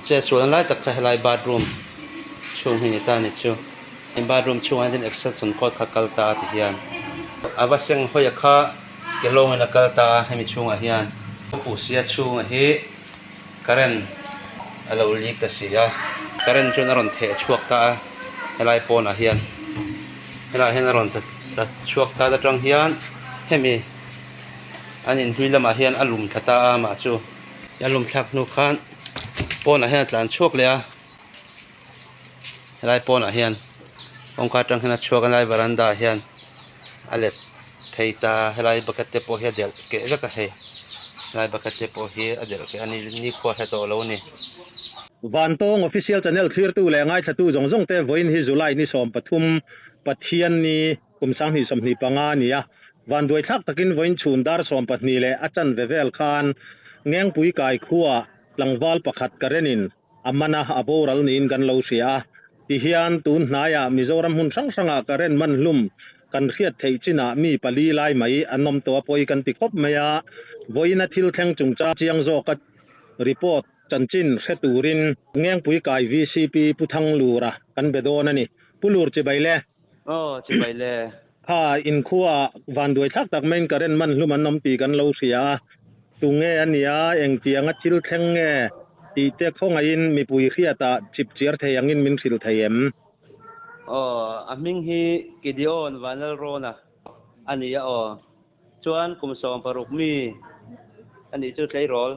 Chetsualna lai tak kha helai bathroom chhung hi a ni ta a ni chu bathroom chhungah hian extension cord kha a kal ta a tihian a va seng hawi a kha ke lawngin a kal ta a hemi chhungah hian sia chhungah hi current a lo leak ta si a current chuan a rawn theh chhuak ta a helai pawnah hian helaiah hian a rawn tla chhuak ta atang hian hemi an inhlui lamah hian a lum thla ta a amah chu. A lum thlak hnu khan pawnah hian a tlan chhuak leh a helai pawnah hian kawngka atang hian a chhuak a helai varanda ah hian a let phei ta a helai bucket te pawh hi a delh keh vek a hei helai bucket te pawh hi a delh keh a ni nikhua hre tawh lo a ni. Vantawng Official Channel thlirtu leh ngaithlatu zawng zawng te vawiin hi July ni 13 Pathianni Kum 2025 a ni a, vanduai thlak takin vawiin chhun dar 12 leh a chanve vel khan Ngengpui kai khuaa tlangval pakhat Karenin a man a, a boral niin kan lo hria a. Tihian tun hnaiah Mizoram hmun hrang hrangah Karen man hlum kan hriat theih chinah mi pali lai mai an awm tawh a pawi kan ti khawp mai a, vawiin a thil thleng chungchang chiang zawka report chanchin hre turin Ngengpui kai vcp Pu Thanglura kan be dawn a ni. Pu Lur chibai le. Aw, chibai le. Kha inkhua vanduai thlak tak maiin current man hlum an awm tih kan lo hria a, tunge a nia, engtianga thil thleng nge tih te khawngaihin mipui hriatah chip chiar thei angin min hrilh thei em? Aw, a hming hi Gideon Vanlalrawna a ni a aw. Chuan kum 16 mi a nih chu tleirawl.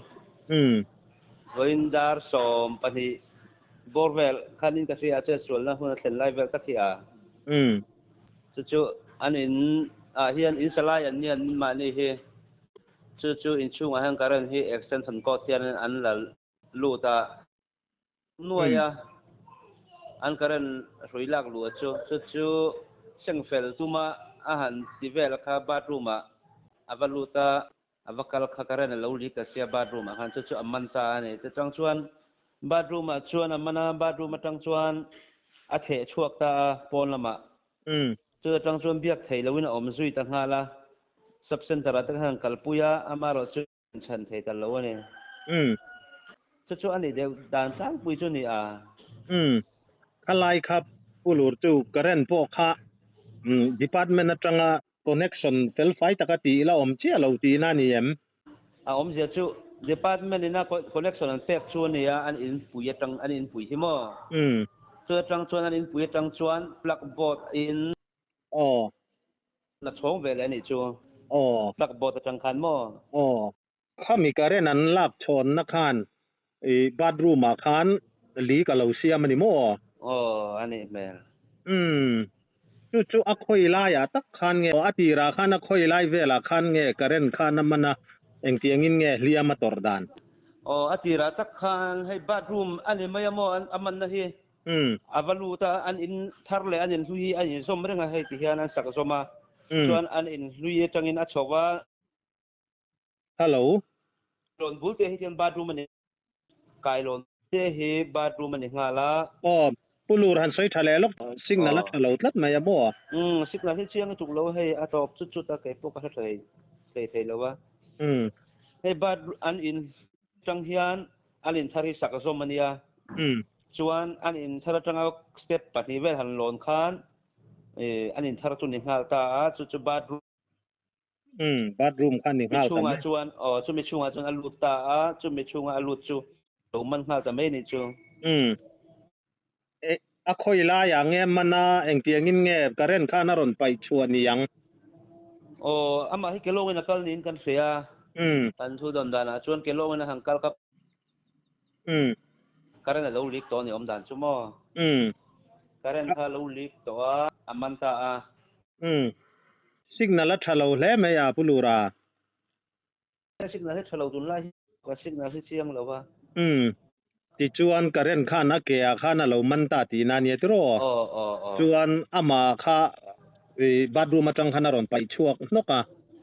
Vawiin dar 12 Bawr vel khan in ka hria a chuan sualna hun a thlen lai vel ka thih a. Chu chu an in ah hian in sa lai an nia an mahni hi. Chu chu in chhungah hian current hi extension cord hian an la lut a. Nuai a an current hrui lak luh a chu. Chu chu sengfel tuma a han ti vel kha bathroom ah a va lut a. A va kal kha current a lo leak ta sia bathroom ah khan chu chu a man ta a ni. Chutang chuan bathroom ah chuan a man a, bathroom atang chuan a theh chhuak ta a pawn lamah. Chu atang chuan biak thei loin a awm zui ta nghal a, sub center ah te khan an kalpui a, amaherawh chu an chhan thei ta lo a ni. Chu chu a nih deuh dan tlangpui chu ni a. Khalai kha Pu Lur chu current pawh kha department atanga Connection fel fai taka tih ila awm chiah lo tihna a ni em? A awmzia chu Department ina connection an pek chu a nia, an inpui atang an inpui hi maw? Chu atang chuan an inpui atang chuan plug board in. Aw. La chhawng ve leh a nih chu. Aw. Plug board atang khan maw? Aw. Khami current an lak chhawnna khan i bathroom ah khan leak a lo siam a ni maw? Aw, a nih hmel. Umm, chu chu a khawi laiah tak khan nge, a tirah khan a khawi lai velah khan nge current khan a man a, engtiangin nge hliam a tawrh dan? Aw, a tirah tak khan hei bathroom a ni mai a maw a manna hi a va lut a, an in thar leh an in hlui hi a inzawm reng a hei ti hian an sak zawm a, chuan an in hlui atangin a chho va. Hello. Lawn bul te hi chuan bathroom a ni. Kai lawn te hi bathroom a ni nghal a. Aw, Pu Lur han sawi tha leh lawk. Signal a tha lo tlat mai a maw? Umm, signal hi chiang lutuk lo hei a tawp chut chut a kei pawh ka hre thei thei thei lo a. Hei bath an in tang hian an in thar hi sak zawm a nia. Chuan an in thar atanga step pahnih vel han lawn khan an in thar chu ni nghal ta a, chu chu bathroom. Umm, bathroom kha ni nghal ta mai. Chhungah chuan, aw, chumi chhungah chuan a lut ta a, chumi chhunga a lut chu lo man nghal ta mai ni chu. Umm, e, a khawi laiah nge man a, engtiangin nge current khan a rawn paih chhuah ni ang? Aw, amah hi kelawngin a kal niin kan hria a. Umm. Kan thu dawn danah chuan kelawngin a han kal ka. Umm. Current a lo leak tawh a ni awm dan chu maw? Umm. Current kha a lo leak tawh a, a man ta a. Umm. Signal a tha lo hle mai a Pu Lura. Signal hi tha lo tunlai hi ka signal hi chiang lo a. Umm. Tichuan current khan a ke ah khan a lo man ta tihna a nia tiraw? Aw aw aw. Chuan amah kha i bathroom atang khan a rawn paih chhuak hnawk a.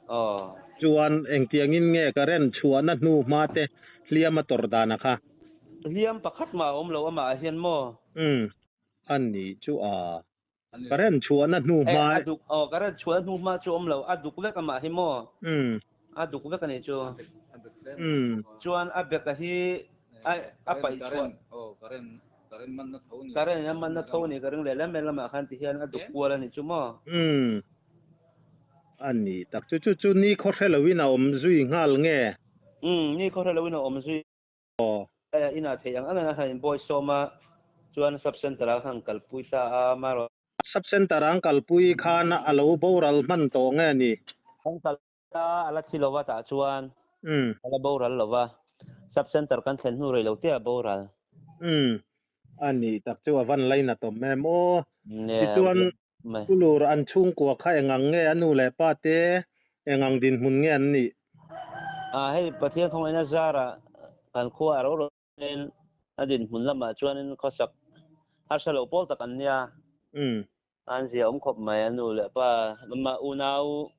Aw. Chuan engtiangin nge current chhuahna hnu hma te hliam a tawrh dan a kha? Hliam pakhat mah a awm lo amah ah hian maw? Umm. A nih chu a. Current chhuahna hnu hma. A duk aw current chhuahna hnu hma chu awm lo a duk vek amah hi maw? Umm. A duk vek a nih chu. Umm. Chuan a beka hi Ai a paih chhuah. Current a man na tho ni ka ring leh lem lamah khan ti hian a duk kual a ni chu maw? Umm. A ni tak chu chu chu ni khaw hre loin a awm zui nghal nge? Umm ni khaw hre loin a awm zui. Aw. A inah theih ang ang a han inbawi sawm a, chuan sub center ah khan kalpui ta a, amaherawh. Sub center ah an kalpui khan a lo boral hman tawh nge ni? An kal ta a la thi lova tah chuan a la boral lova, sub center kan thlen hnu rei lo te a boral. Umm. A ni tak chu a van lainat awm em aw. Tichuan Kulur an chhungkua kha engang nge a nu leh pa te engang dinhmun nge an nih? A hei Pathian khawngaihna zarah kan khua a ro ro in a dinhmun lamah chuanin khawsak harsa lo pawl tak an nia. An zia awm khawp mai a nu leh pa amah unau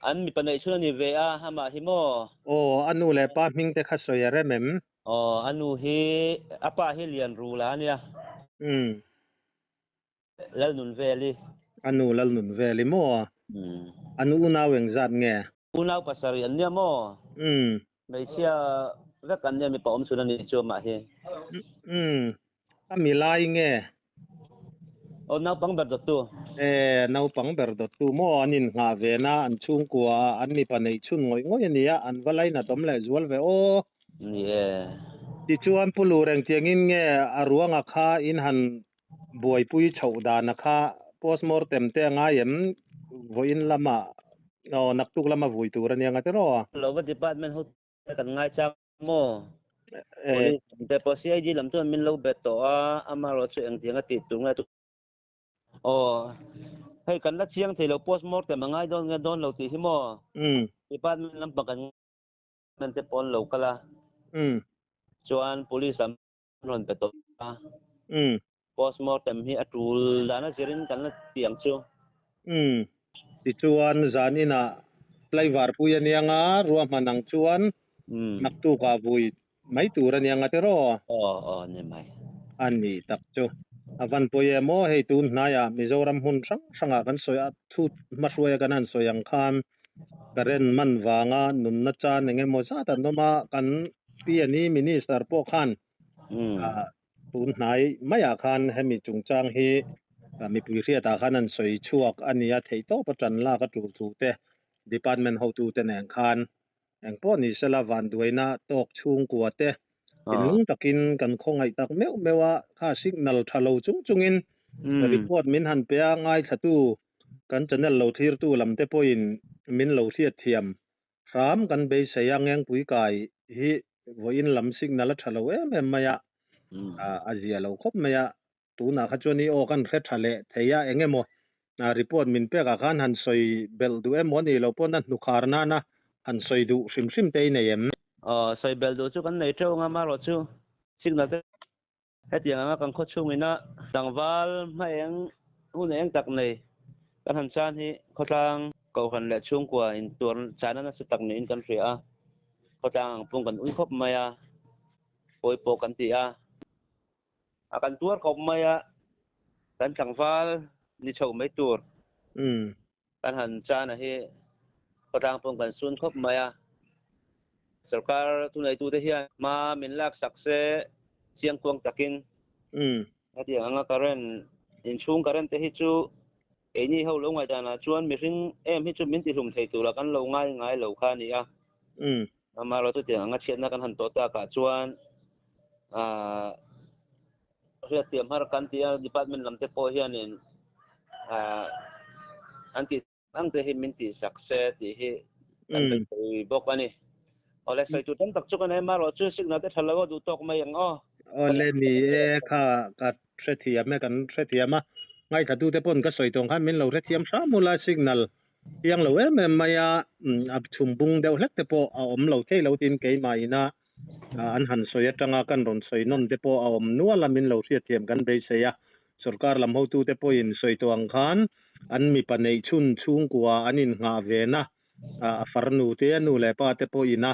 an mipa neih chhun a ni ve a amah hi maw? Aw a nu leh pa hming te kha sawi a rem em? Aw a nu hi a pa hi Lianrula a nia. Lalnunveli. A nu Lalnunveli maw? A nu unau engzat nge? Unau pasarih an nia maw? Hmeichhia vek an nia mipa awm chhun a nih chu amah hi. Umm. A mi lai nge? Aw naupang ber dawttu. E, naupang ber dawttu maw? An inngah ve na, an chhungkua ah an mipa neih chhun ngawih ngawih a nia, an va lainat awm leh zual ve aw. Ni e. Tichuan Pu Lur engtiangin nge a ruanga kha in han buaipui chhoh dana kha postmortem te a ngai em? Vawiin lama aw naktuk lama vui tur a nia nga tiraw? Lova department ho te kan ngai chang maw? Police lam te pawh CID lam chuan min lo bet tawh a, amaherawh chu engtiang a tih tur nge chu aw hei kan la chiang thei lo postmortem a ngai dawn nge dawn lo tih hi maw? Department lampang kan ngai te pawh an lo kal a, chuan police lam rawn pe tawh a. Umm. Postmortem hi a tul dan a zirin kan la ti ang chu. Umm. Tichuan zan inah tlaivar pui a niang a, ruahman ang chuan naktuk ah vui mai tur a niang a tiraw? Aw aw ni mai. A ni tak chu. A van pawi em aw, hei tun hnaiah Mizoram hmun hrang hrangah kan sawi a, thu hmahruaia kan han sawi ang khan current man vanga nunna chan eng emaw zat an awm a, kan PNE Minister pawh khan tun hnai maiah khan hemi chungchang hi mipui hriatah khan an sawi chhuak a nia, theihtawp a tan lak a tul thu te department hotute nen khan eng pawh ni sela vanduaina tawk chhungkua te thinlung takin kan khawngaih tak meuh meuh a, kha signal tha lo chung chungin report min han pe a, ngaithlatu Kan channel lo thlirtu lam te pawhin min lo hriat thiam hram kan beisei a, Ngengpui kai hi vawiin lam signal a tha lo em em mai a, a zia lo khawp mai a, tunah kha chuan i aw kan hre tha leh thei a, eng emaw report min pekah khan han sawi belh duh emaw a nih loh pawn a hnukhar nana han sawi duh hrim hrim te i nei em? Aw, sawi belh duh chu kan nei teuh ang a, amaherawh chu signal te Hetiang anga kan khaw chhungina tlangval hma eng hun eng tak nei kan han chan hi khawtlang kohhran leh chhungkua intuar chahna nasa tak niin kan hria a, khawtlang ang pawh kan ui khawp mai a, pawi pawh kan ti a, a kan tuar khawp mai a, kan tlangval ni chho mai tur kan han chan a hi khawtlang pawh kan sun khawp mai a, sorkar thuneitute hian hma min lak sak se chiang kuang takin hetiang anga current inchhung current te hi chu keini ho lo ngaihdanah chuan mihring em hi chu min tihlum thei tura kan lo ngai ngai lo kha a ni a, amaherawhchu chutiang anga chhiatna kan han tawh takah chuan aah hriatthiam har kan ti a, department lam te pawh hianin aah an tih ang te hi min tih sak se tih hi kan beisei bawk a ni. Awle sawi tur tam tak chu ka nei marawh chu signal te tha lo a duh tawk mai ang aw. Awle ni e kha ka hrethiam e kan hrethiam a, ngaithla te pawn ka sawi tawng khan min lo hrethiam hram ula signal piang lo em em mai a, a chhum bung deuh hlek te pawh a awm lo thei lo tin keimah ina an han sawi atanga kan rawn sawi nawn te pawh a awm nual a min lo hriatthiam kan beisei a, sorkar lam hotute pawhin sawi tawh ang khan an mipa neih chhun chhungkua an innghah ve na a farnu te a nu leh pa te pawhin a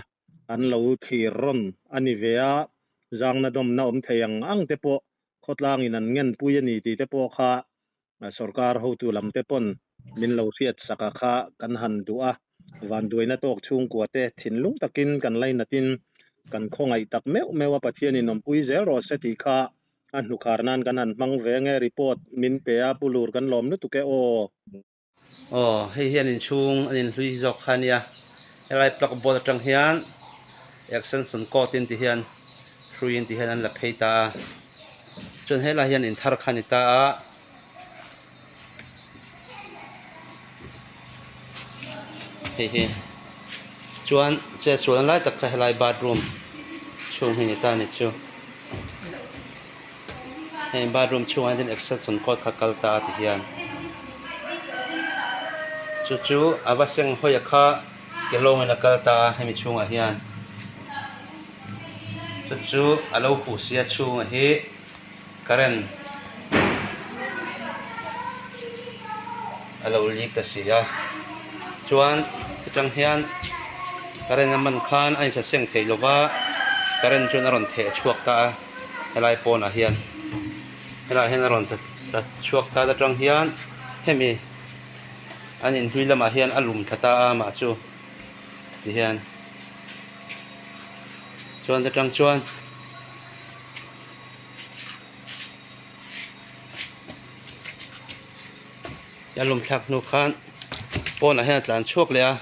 an lo thlir rawn a ni ve a, zangna dawmna awm thei ang ang te pawh khawtlangin an ngenpui a ni tih te pawh kha sorkar hotu lam te pawn min lo hriat sak a kha kan han duh a, vanduaina tawk chhungkua te thinlung takin kan lainatin Kan khawngaih tak meuh meuh a Pathianin awmpui zel rawh se tih kha a hnukhar nan kan han hmang ve nge report min pe a Pu Lur kan lawm lutuk e aw. Aw hei hian inchhung an inhlui zawk kha ania helai plug board atang hian extension cord in ti hian hrui in ti hian an la phei ta a chuan helai hian in thar kha a ni ta a. Hei hi chuan chetsualna lai tak kha helai bathroom chhung hi a ni ta a ni chu heng bathroom chhungah hian extension cord kha kal ta a ti hian chu chu a va seng hawi a kha ke lawngin a kal ta a hemi chhungah hian chu chu a lo huh sia chhungah hi. Current a lo leak ta si a chuan hetiang hian current a man khan a insa seng thei lova current chuan a rawn theh chhuak ta a helai pawnah hian helaiah hian a rawn tla chhuak ta atang hian hemi an inhlui lamah hian a lum thla ta a amah chu tihian chuan atang chuan. A lum thlak hnu khan pawnah hian a tlan chhuak leh a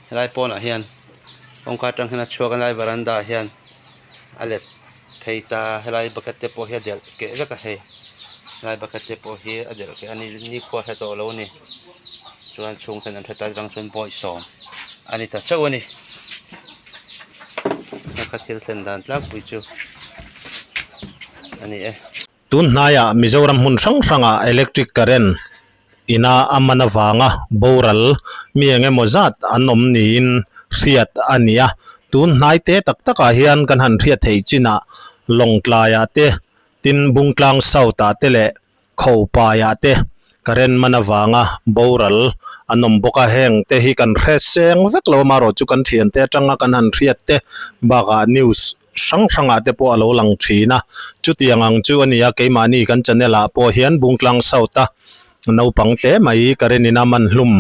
helai pawnah hian kawngka atang hian a chhuak a helai varanda ah hian a let phei ta a helai bucket te pawh hi a delh keh vek a hei helai bucket te pawh hi a delh keh a ni nikhua hre tawh lo a ni chuan chhungten an hre ta atang chuan bawihsawm a ni ta chauh a ni. Ka thil thlen dan tlangpui chu a ni e. Tun hnaiah Mizoram hmun hrang hrangah electric current ina a man avanga boral mi eng emaw zat an awm niin hriat a ni a. Tun hnai te tak takah hian kan han hriat theih chinah Lawngtlaiah te Tin, Bungtlang South ah te leh Khopaiah te current man avanga boral an awm bawk a, heng te hi kan hre seng vek lo amaherawh chu kan thiante atanga kan han hriat te bakah news hrang hrangah te pawh a lo lang thin a, chutiang ang chu a ni a, keimahni kan channel ah pawh hian Bungtlang South a naupang te mai current in a man hlum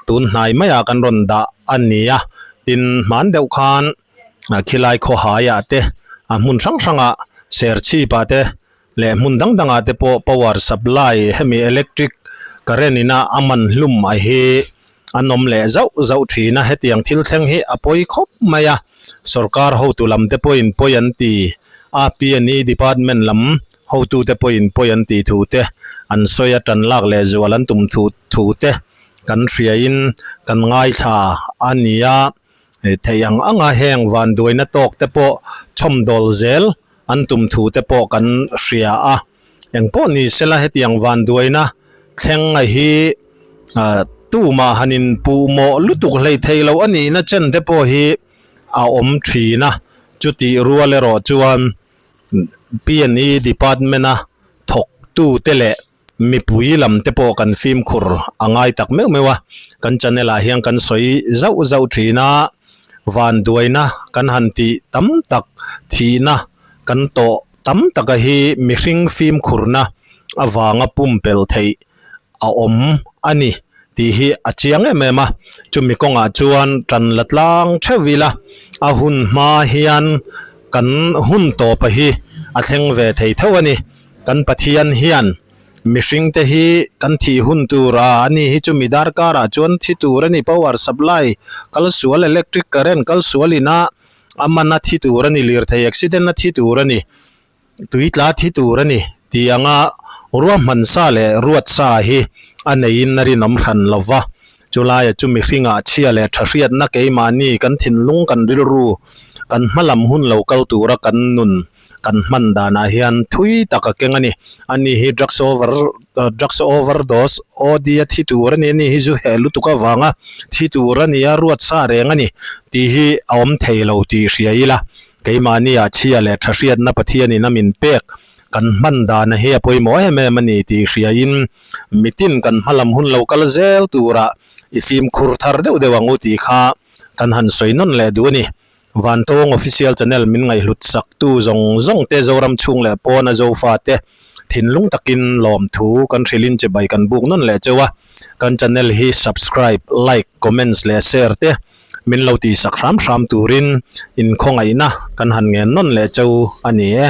tun hnai maiah kan rawn dah a ni a, tin hman deuh khan. Khilai khawhaiah te a hmun hrang hrangah serchhipah te leh hmun dang dangah te pawh power supply hemi electric current ina a man hlum a hi an awm leh zauh zauh thin a hetiang thil thleng hi a pawi khawp mai a sorkar hotu lam te pawhin pawi an ti a P&E department lam hotu te pawhin pawi an tih thu te an sawi a tan lak leh zual an tum thu thu te kan hriain kan ngaithla a ni a. Theih ang anga heng vanduaina tawk te pawh chhawmdawl zel an tum thu te pawh kan hria a. Engpawh ni sela hetiang vanduaina thleng a hi tumah han in puh mawh lutuk hlei thei lo a nihna chen te pawh hi a awm thin a. Chutih rual erawh chuan P&E department a thawktu te leh Mipui lam te pawh kan fimkhur a ngai tak meuh meuh a, kan channel ah hian kan sawi zauh zauh thin a, vanduaina kan han tih tam tak thihna kan tawh tam taka hi mihring fimkhurna avanga pumpelh theih a awm a ni tih hi a chiang em em a, chumi kawngah chuan tan la tlang theuh ila a hun hma hian kan hun tawpa hi a thleng ve thei tho a ni. Kan Pathian hian mihring te hi kan thih hun tur a ani hi chu mi darkar ah chuan thi tur a ni power supply kal sual electric current kal sual ina a man a thi tur a ni lirthei accident a thi tur a ni tui tla thi tur a ni tih anga ruahman sa leh ruat sa hi a neiin a rinawm hran lo va chulai ah chu mihring ah chhia leh tha hriatna keimahni kan thinlung kan rilru kan hmalam hun lo kal tura kan nun. Kan hman danah hian thui tak a keng a ni. Ani hi drugs over drugs overdose OD a thi tur a ni. Ani hi zu heh lutuk avanga thi tur a ni a, ruat sa reng a ni tih hi a awm thei lo tih hria ila. Keimahni ah chhia leh tha hriatna Pathianin a min pek kan hman dana hi a pawimawh em em a ni tih hriain mitin kan hmalam hun lo kal zel turah i fimkhur thar deuh deuh ang u tih kha kan han sawi nawn leh duh a ni. Vantawng Official Channel min ngaihhlut sak tu zawng zawng te Zoram chhung leh pawn a Zofa te thinlung takin lawmthu kan hrilhin chibai kan buk nawn leh cheu a. Kan channel hi subscribe, like, comments leh share te min lo tihsak hram hram turin inkhawngaihna kan han ngen nawn leh cheu a ni e.